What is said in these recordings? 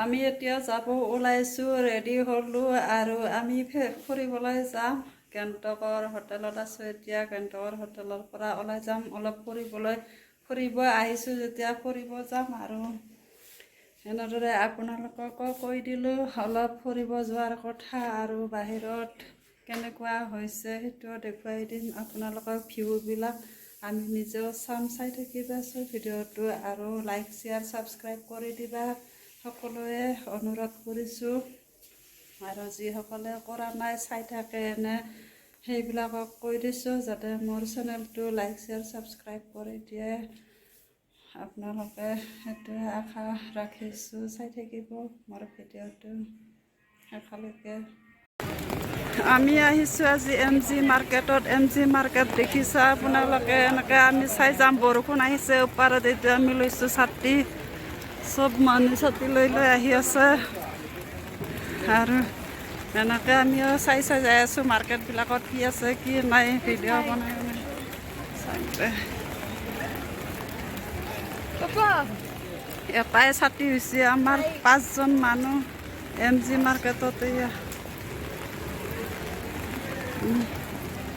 আমি এতিয়া যাব ওলাইছোঁ, ৰেডি হ'লোঁ আৰু আমি ফুৰিবলৈ যাম। গেংটকৰ হোটেলত আছোঁ এতিয়া। গেংটকৰ হোটেলৰ পৰা ওলাই যাম অলপ ফুৰিবলৈ। ফুৰিব আহিছোঁ যেতিয়া ফুৰিব যাম। আৰু এনেদৰে আপোনালোককো কৈ দিলোঁ অলপ ফুৰিব যোৱাৰ কথা আৰু বাহিৰত কেনেকুৱা হৈছে সেইটোও দেখুৱাই দিম আপোনালোকক। ভিউবিলাক আমি নিজেও চাম। চাই থাকিবাচোন ভিডিঅ'টো আৰু লাইক, শ্বেয়াৰ, ছাবস্ক্ৰাইব কৰি দিবা, সকলোৱে অনুৰোধ কৰিছোঁ। আৰু যিসকলে কৰা নাই, চাই থাকে এনে, সেইবিলাকক কৈ দিছোঁ যাতে মোৰ চেনেলটো লাইক, শ্বেয়াৰ, ছাবস্ক্ৰাইব কৰি দিয়ে আপোনালোকে। সেইটোৱে আশা ৰাখিছোঁ। চাই থাকিব মোৰ ভিডিঅ'টো শেষলৈকে। আমি আহিছোঁ আজি এম জি মাৰ্কেটত। এম জি মাৰ্কেট দেখিছে আপোনালোকে। এনেকৈ আমি চাই যাম। বৰষুণ আহিছে ওপৰত। এইটো আমি লৈছোঁ ছাতি। চব মানুহ ছাতি লৈ লৈ আহি আছে আৰু এনেকৈ আমিও চাই চাই যাই আছোঁ, মাৰ্কেটবিলাকত কি আছে কি নাই, ভিডিঅ' বনাই বনাই চাওঁতে। Papa. এটাই ছাতি হৈছে আমাৰ, পাঁচজন মানুহ এম জি মাৰ্কেটত। এয়া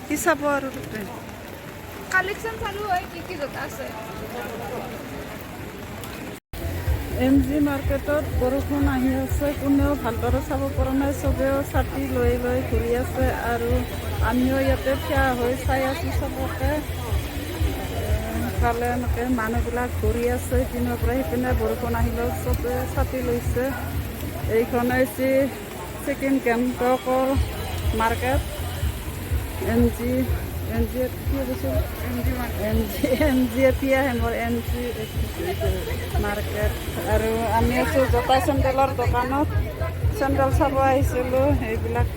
কি চাব আৰু তাতে? কালেকশ্যন চালো হয়, কি কি জোতা আছে। এম জি মাৰ্কেটত বৰষুণ আহি আছে। কোনেও ভালদৰে চাব পৰা নাই। চবেও ছাতি লৈ লৈ ঘূৰি আছে আৰু আমিও ইয়াতে থিয় হৈ চাই আছোঁ চবকে। ইফালে এনেকৈ মানুহবিলাক ঘূৰি আছে ইপিনৰ পৰা সিপিনে। বৰষুণ আহিলেও চবে ছাতি লৈছে। এইখন হৈছে ছিকিম গেংটকৰ market. M G, M G কি কৈছোঁ? এম জি, এম জি এতিয়া মোৰ এম জি মাৰ্কেট। আৰু আমি আছোঁ জোতা চেণ্ডেলৰ দোকানত। চেণ্ডেল চাব আহিছিলোঁ। এইবিলাক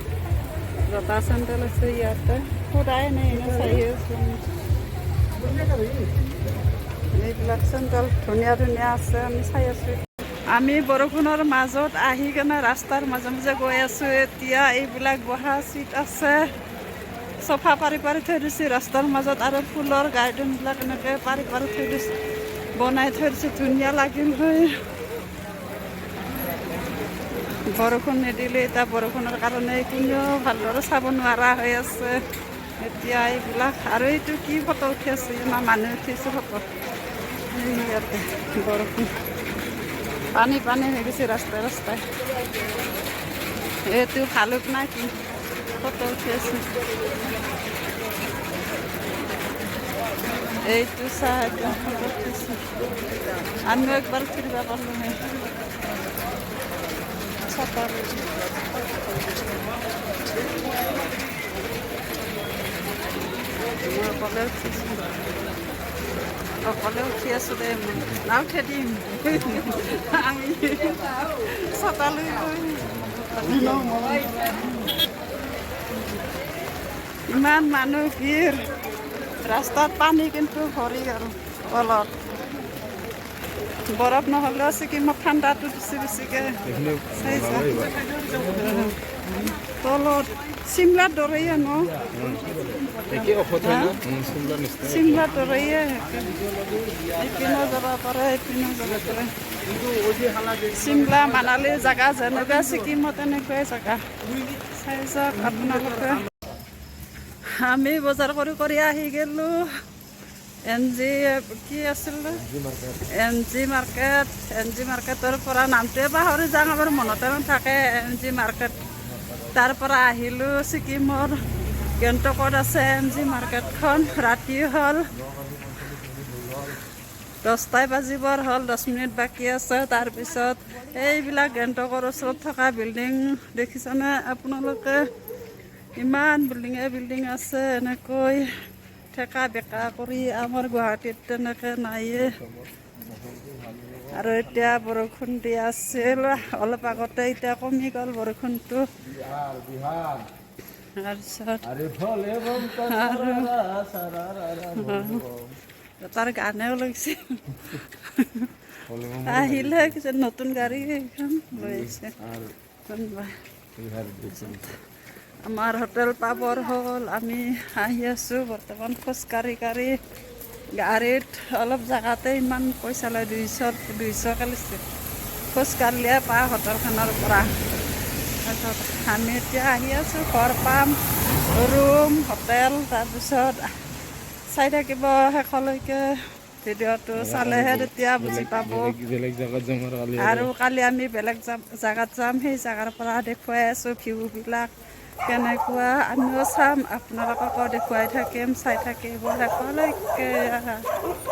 জোতা চেণ্ডেল আছে ইয়াতে। সোধাই নাই, এনে চাই আছোঁ। এইবিলাক চেণ্ডেল ধুনীয়া ধুনীয়া আছে, আমি চাই আছোঁ। আমি বৰষুণৰ মাজত আহি কেনে ৰাস্তাৰ মাজে মাজে গৈ আছোঁ এতিয়া। এইবিলাক বহা চিট আছে, চফা পাৰি পাৰি থৈ দিছে ৰাস্তাৰ মাজত আৰু ফুলৰ গাৰ্ডেনবিলাক এনেকৈ পাৰি পাৰি থৈ দিছে, বনাই থৈ দিছে। ধুনীয়া লাগিল হয় বৰষুণ নিদিলে। এতিয়া বৰষুণৰ কাৰণে কোনেও ভালদৰে চাব নোৱাৰা হৈ আছে এতিয়া এইবিলাক। আৰু এইটো কি ফটো উঠি আছে? ইমান মানুহ উঠিছে ফটো। এই ইয়াতে বৰষুণ, পানী পানী হৈ গৈছে ৰাস্তাই ৰাস্তাই। এইটো ভালুক না কি ফটো উঠি আছে? এইটো চাহ, এইটো ফটো উঠিছে। আমিও একবাৰ ফুৰিব পাৰিলোঁ হয় ছাতা লৈ। মই অকলে উঠিছোঁ, অকলে উঠি আছোঁ দে। মই নাও উঠে দিম। আমি ছাতা লৈ লৈ। ইমান মানুহ ভিৰ ৰাস্তাত, পানী কিন্তু ভৰি গ'ল তলত। বৰফ নহ'লেও ছিকিমত ঠাণ্ডাটো বেছি বেছিকৈ। চাইছা তলত চিমলাৰ দৰেই ন? একে ঔষধ হয় না, চিমলাৰ নিচিনা। চিমলাৰ দৰেই। এইপিনেও যাব পাৰে, এইপিনেও যাব পাৰে। চিমলা মানালী জেগা যেনেকুৱা, ছিকিমত তেনেকুৱাই জেগা। চাই যাওক আপোনালোকে। আমি বজাৰ কৰি কৰি আহি গ'লোঁ। এম জি কি আছিল? M G market. M G মাৰ্কেটৰ পৰা, নামটোৱে পাহৰি যাওঁ, আমাৰ মনতে নাথাকে। এম জি মাৰ্কেট, তাৰ পৰা আহিলোঁ। ছিকিমৰ গেংটকত আছে এম জি মাৰ্কেটখন। ৰাতি হ'ল, 10টাই বাজিবৰ হ'ল, 10 মিনিট বাকী আছে। তাৰপিছত এইবিলাক গেংটকৰ ওচৰত থকা বিল্ডিং দেখিছেনে আপোনালোকে? ইমান বিল্ডিঙে বিল্ডিং আছে এনেকৈ ঠেকা বেকা কৰি। আমাৰ গুৱাহাটীত তেনেকৈ নাইয়ে। আৰু এতিয়া বৰষুণ দি আছিল অলপ আগতে, এতিয়া কমি গ'ল বৰষুণটো। তাৰপিছত আৰু তাৰ গানেও লাগিছে। আহিলে কিছু নতুন গাড়ী এইখন লৈ আহিছে কোনোবা। আমাৰ হোটেল পাবৰ হ'ল। আমি আহি আছোঁ বৰ্তমান খোজকাঢ়ি কাঢ়ি। গাড়ীত অলপ জেগাতে ইমান পইচা লয়, 200 200কে লৈছে। খোজকাঢ়িলে পাওঁ হোটেলখনৰ পৰা। তাৰপিছত আমি এতিয়া আহি আছোঁ, ঘৰ পাম, ৰুম, হোটেল। তাৰপিছত চাই থাকিব শেষলৈকে ভিডিঅ'টো, চালেহে তেতিয়া বুজি পাব। বেলেগ বেলেগ জেগাত যাম আৰু কালি। আৰু কালি আমি বেলেগ জাগাত যাম। সেই জাগাৰ পৰা দেখুৱাই আছোঁ ভিউবিলাক কেনেকুৱা। আমিও চাম, আপোনালোককো দেখুৱাই থাকিম। চাই থাকিব শেষলৈকে।